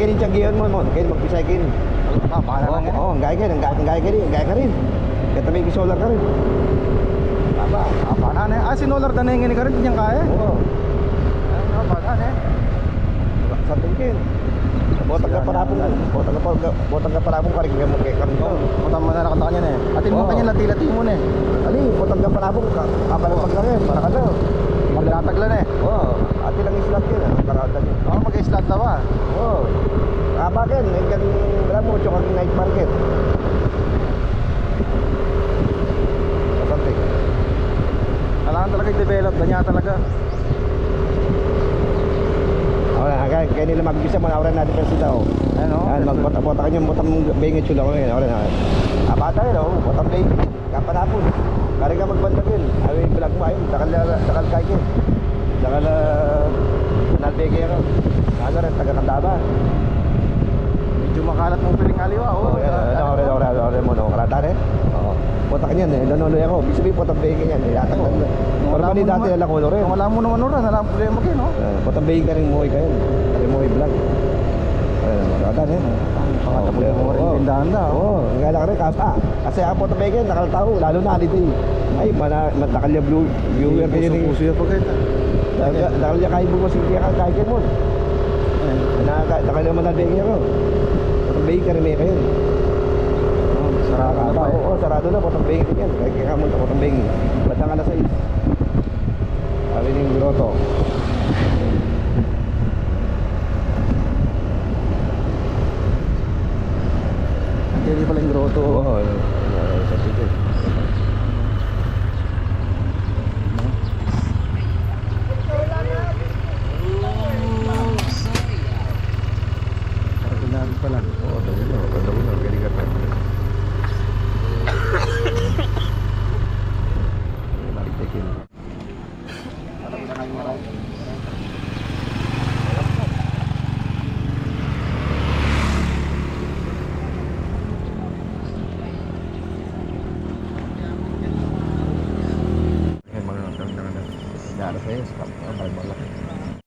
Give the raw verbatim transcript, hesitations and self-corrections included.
Ini tiyanggihan mu, Mon. Kaya magpisay kin. Ay, apa, apa na nga? Oo, gaya ka rin, gaya, gaya ka rin, gaya ka rin. Kaya tabi, solar ka rin. Apa? Apa na, ne? Ah, sinolar da na yung ini ka rin, diyan kaya? Oo. Ay, apa na, ne? Sa tingin. Botang ka pala po, botang ka pala, botang ka pala po, karing mo kay karin to. Botang mo na lang kanya, ne? Atin mo kanya, lati-lati mo, ne? Ali, botang ka pala po, ka-, kapalang pagkarin, para ka daw. Maglatag lang, eh. Oo, atin lang islat yun, ah, para ka daw. Oo, mag-islat na ba? Oo. Abagan, eh, kan, alam mo, tsaka night market. Something. Kailangan talaga i-develop na niya talaga. Wala, kaya, kaya nila mag-umpisa, muna, wala natin kasi daw. Ano? Yan, magbota-bota kanya, botang bengit yun ako ngayon, wala na. Abata yun, oh, botang bengit. Kapanapun. Kari ka magbantag yun. Ay, bilag mo, ayun. Dakal, dakal kay kin. Dakal, ah, nalbege ka. Ano rin, taga Candaba. Medyo makalat mo piling aliwa, oh. Oh, yan, yan, okay, okay, okay, okay, mo, no, karata, eh. Oo. Potak niyan, eh. Nanolo ako. Bisa may potak bege niyan, eh. Yata, oo. Pero bali dati, alam ko, Loren. Kung alam mo naman, Loren, alam problema kayo, no? Eh, potak bege ka rin mo, kayo. Kari mo, vlog. Ayun, karata, eh. Pangatapos mo rin tindahan da, oh. Oo, ang gala ka rin, kapa. Kasi ang potak bege, nakal tau, lalo na holiday. Ay, mana-, matakal ya blue, viewer kayo ni. Puso-puso ya pa kayo, ah. Daga-, dakal ya kay Bungos, hindi ka kay Kemon. Ay. Na, ka-, dakal ya manal benge ako. Potak benge ka rin, may kayo. Oh, sarado na pa, eh. Oo, sarado na, potak benge ka rin. Kaya, kaya ka mo, potak benge. Batang alas sais. Sabi ni Groto. Pwede pala yung grotto. Oo, yun. Sa tigil. Para kailangan pala. Oo, tawag na, tawag na, pwede ka pa. Balik na kin.